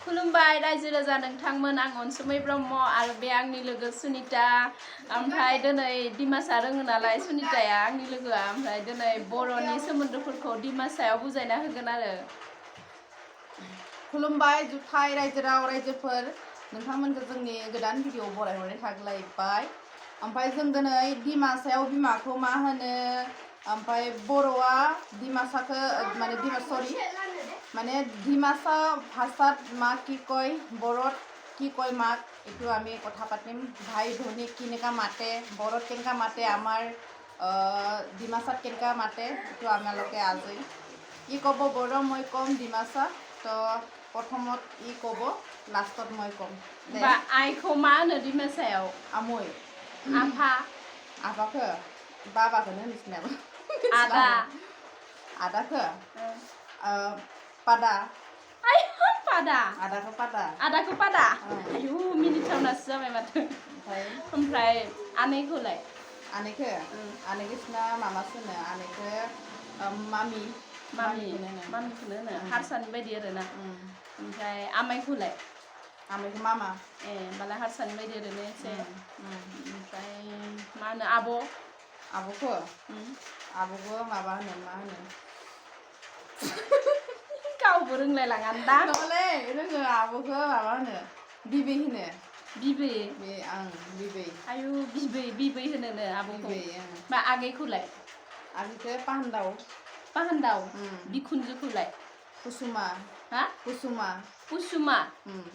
खुलुमबाय रायजो राजा नोंथांमोन आं अनसुमै ब्रह्म आरो बे आंनि लोगो सुनिता ओमफ्राय दिनै दिमासा रोङो नालाय सुनिताया आंनि लोगोआ ओमफ्राय दिनै बर'नि सोमोन्दोफोरखौ दिमासायाव बुजायना होगोन आरो खुलुमबाय जुथाइ रायजोफोर नोंथांमोनखौ जोंनि गोदान भिडिअ बरायहरनाय थाग्लायबाय ओमफ्राय जों दिनै दिमासायाव बिमाखौ मा होनो ओमफ्राय बर'आ दिमासाखौ माने दिमासा भाषात मा কি কয় বড়ত কি কয় মাক এইটো আমি কথা পাতিম ভাই ভনী কেনেকা মাতে বড়ত কেনেকা মাতে আমাৰ ডিমাসাত কেনেকা মাতে এইটো আমালোকে আজি ই ক'ব বড় মই ক'ম ডিমাসা তো প্ৰথমত ই ক'ব লাষ্টত মই ক'ম बा आइखौ मा होनो दिमासायाव आमै आफाखौ बाबाखौनो होनोसै आदा आदाखौ पादा आदाखौ पादा आयु मिनिथावनासो जाबाय माथो ओमफ्राय आनैखौलाय आनैखौ सिना माबासो होनो आनैखौ मामिखौनो होनो हारसानि बायदि आरोना ओमफ्राय आमाइखौलाय मामा होमबालाय हारसानि बायदि ओरैनो एसे ओमफ्राय मा होनो आब'खौ माबा होनो मा होनो गावबो रोंलाय लाङा दा नङालै रोङो आब'खौ माबा होनो बिबै होनो बिबै बिबै आयु बिबै होनोनो आब'खौ बा आगैखौलाय आगैखौ पाहान्दाव बिखुनजोखौलाय कुसुमा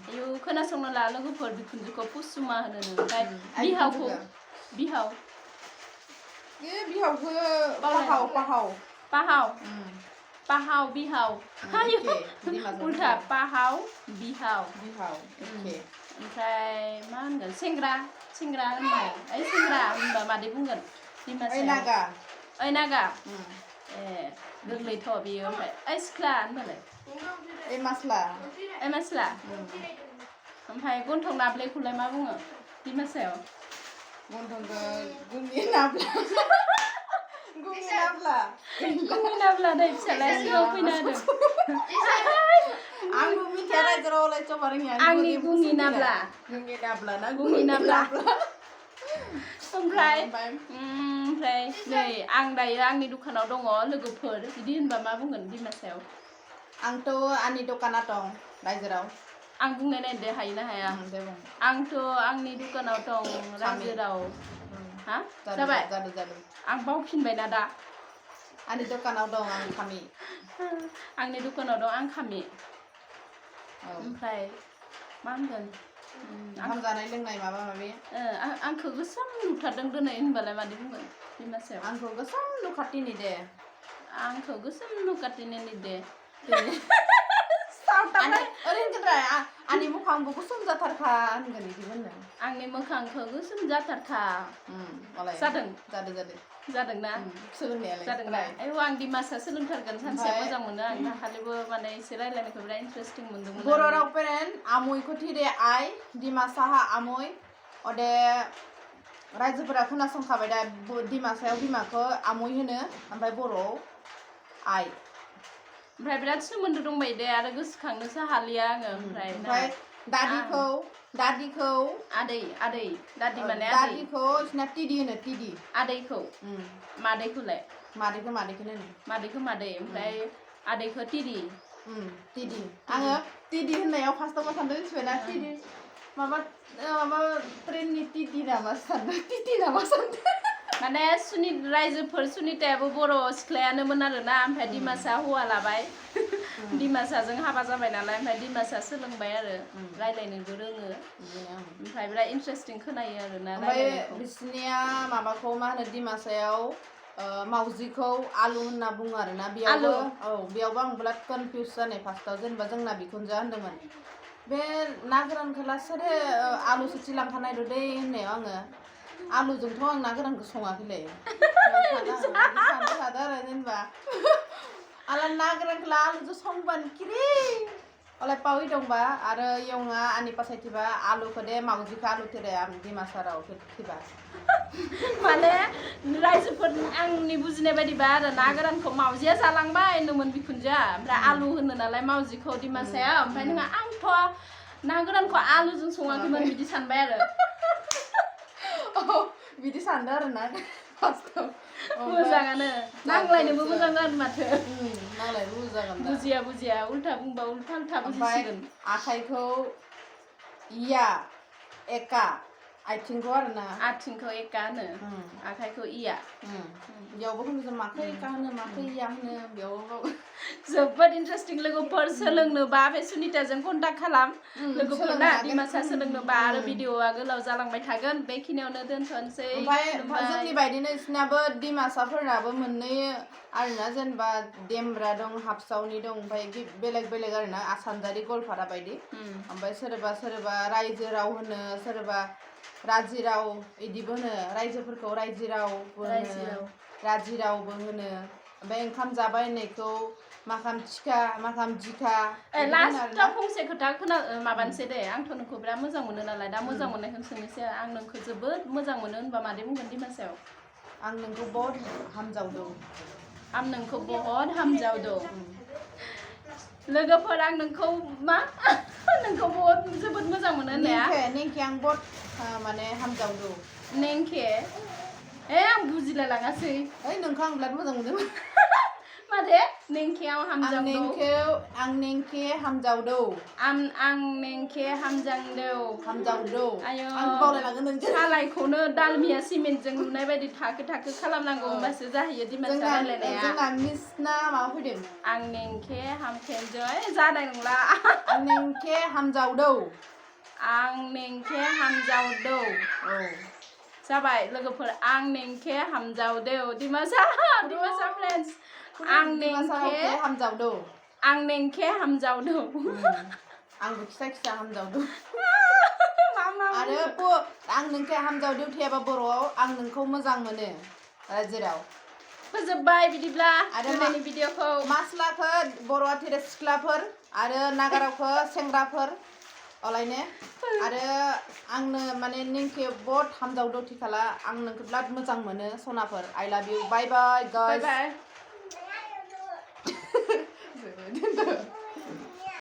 आयु खोनासंनो ला लोगोफोर बिखुनजोखौ कुसुमा होनो ओमफ्राय बिहावखौ पाहाव बिहाव उल्था पाहाव बिहाव ओमफ्राय मा होनगोन सेंग्रा होनबाय सेंग्रा होनबा मादै बुंगोन ओइ नागा गोरलैथ' बियो ओमफ्राय सिख्ला होनबालाय मास्ला ओमफ्राय गन्थं नाब्लेखौलाय मा बुङो दिमासायाव गन्थंखौ गुंनि नाब्ला दै फिसालाया सिगाङाव फैना होदों आंबो मिथिया रायजोआवलाय जमा रोङि आंनि गुंनि नाब्ला ओमफ्राय नै आं दायो आंनि दखानाव दङ लोगोफोर बिदि होनबा मा बुंगोन दिमासायाव आंथ' आंनि दखाना दं रायजोआव आं बुंनाय नायदो हायोना हाया आंथ' आंनि दखानाव दं रायजोआव जाबाय आं बावफिनबायना दा आंनि दखानाव दं आं खामि आंनि दखानाव दं आं खामि ओमफ्राय मा होनगोन ओंखाम जानाय लोंनाय माबा माबि आंखौ गोसोम नुथारदों दिनै होनबालाय मादै बुंगोन दिमासायाव आंखौ गोसोम नुखाथिनि दे आंखौ गोसोम नुखाथिनि दे आंनि मोखांबो गोसोम जाथारखा होनगोन बिदिबो आंनि मोखांखौ गोसोम जाथारखा जादोंना सोलोंनायालाय आयौ आं दिमासा सोलोंथारगोन सानसे मोजां मोनो आं दाखालिबो माने एसे रायलायनायखौ बिराद इन्टारेस्टिं मोनदोंमोन बर' राव पेरेन्ट आमैखौ थिरे आइ दिमासाहा आमै अदे रायजोफोरा खोनासंखाबाय दा दिमासायाव बिमाखौ आमै होनो ओमफ्राय बर'आव आइ ओमफ्राय बिराद सोमोन्दो दंबाय दे आरो गोसोखांनोसो हालिया आङो ओमफ्राय दादिखौ दादि माने दादिखौ बिसिना टिडि होनो टिडि आदैखौ मादैखौलाय मादैखौ मादै ओमफ्राय आदैखौ टिडि आङो टिडि होननायाव फार्स्टआव मा सानदों मिथिबायना टिडि माबा ट्रेननि टिटि नामा सानदों माने रायजोफोर सुनितायाबो बर' सिख्लायानोमोन आरोना ओमफ्राय दिमासा हौवा लाबाय दिमासाजों हाबा जाबाय नालाय ओमफ्राय दिमासा सोलोंबाय आरो रायलायनोबो रोङो ओमफ्राय बिराद इन्टारेस्टिं खोनायो आरोना बिसनिया माबाखौ मा होनो दिमासायाव मावजिखौ आलु होनना बुङो आरोना बेयावबो आं बिराद कनफिउस जानाय फार्स्टआव जेनेबा जोंना बिखुनजोआ होनदोंमोन बे ना गोरानखौला सोरो आलु सुथि लांखानाय दै होननायाव आङो आलुजोंथ' आं ना गोरानखौ सङाखैलै साननो थादों आरो जेनेबा आला ना गोरानखौला आलुजों संबानो किरि Oleh pawi dong ba, ada yang ani pasai tiba alu kode mau jika alu tidak di masarau tiba. Mana रायजोफोर आंनि बुजिनाय बायदिबा आरो ना गोरानखौ मावजिया जालांबाय होनदोंमोन बिखुनजोआ ओमफ्राय आलु होनो नालाय मावजिखौ दिमासाया ओमफ्राय नोंहा आंथ' ना गोरानखौ आलुजों सङाखैमोन बिदि सानबाय आरो बिदि सानदों आरो ना फार्स्टआव मोजाङानो नांलायनोबो मोजां जागोन माथो नांलायनोबो मोजां जागोन बुजिया उल्था बुंबा उल्था बुजिसिगोन आखाइखौ इया एका आथिंखौ आरो ना आथिंखौ एका होनो आखाइखौ इया बेयावबो होनो जों माखौ एका होनो माखौ इया होनो बेयाव जोबोद इन्टारेस्टिं लोगोफोर सोलोंनोबा बे सुनिताजों कन्टाक्ट खालाम लोगोफोर ना दिमासा सोलोंनोबा आरो भिडिअआ गोलाव जालांबाय थागोन बेखिनियावनो दोनथ'नोसै ओमफ्राय जोंनि बायदिनो इसनाबो दिमासाफोरनाबो मोननै आरोना जेनेबा देमब्रा दं हाबसावनि दं ओमफ्राय बेलेग आरोना आसामजारि गलपारा बायदि ओमफ्राय सोरबा रायजो राव होनो सोरबा राजि राव इदिबो होनो रायजोफोरखौ रायजो रावबो होनो राजि रावबो होनो ओमफ्राय ओंखाम जाबाय होननायखौ माखाम थिखा माखाम जिखा लास्टाव फंसे खोथा माबानोसै दे आंथ' नोंखौ बिराद मोजां मोनो नालाय दा मोजां मोननायखौनो सोंनोसै आं नोंखौ जोबोद मोजां मोनो होनबा मादै बुंगोन दिमासायाव आं नोंखौ बहुत हामजावदो आं नोंखौ बहुत हामजावदो लोगोफोर आं नोंखौ मा नोंखौ बहुत जोबोद मोजां मोनो होननाया नेंखे आं बहुत माने हामजावदो नेंखे आं बुजिलाय लाङासै ओइ नोंखौ आं बिराद मोजां मोनो मादे नेंखेयाव हामजावदो आं नेंखे हामजावदो आं नेंखे हामजावदो आयो आं बावलायलांगोन नोंजों सालायखौनो दालमिया सिमेन्टजों लुनाय बायदि थाखो खालामनांगौ होमबासो जाहैयो दिमासा रायलायनाया जोंना मिसना माबा फैदों आं नेंखे हामखेनजय जानाय नंला आं नेंखे हामजावदो औ जाबाय लोगोफोर आं नेंखे हामजावदो दिमासा फ्रेन्डस आं नेंखे हामजावदो आंबो खिसा हामजावदो आरो आं नोंखे हामजावदो थेयाबा बर'आव आं नोंखौ मोजां मोनो जेराव फोजोबबाय बिदिब्ला दिनैनि भिडिअखौ मास्लाखौ बर'आ थेरे सिख्लाफोर आरो नागारावखौ सेंग्राफोर अलायने आरो आंनो माने नेंखे बहुत हामजावदो थिखाला आं नोंखौ बिराद मोजां मोनो सनाफोर आइ लाभ इउ बाय गाइस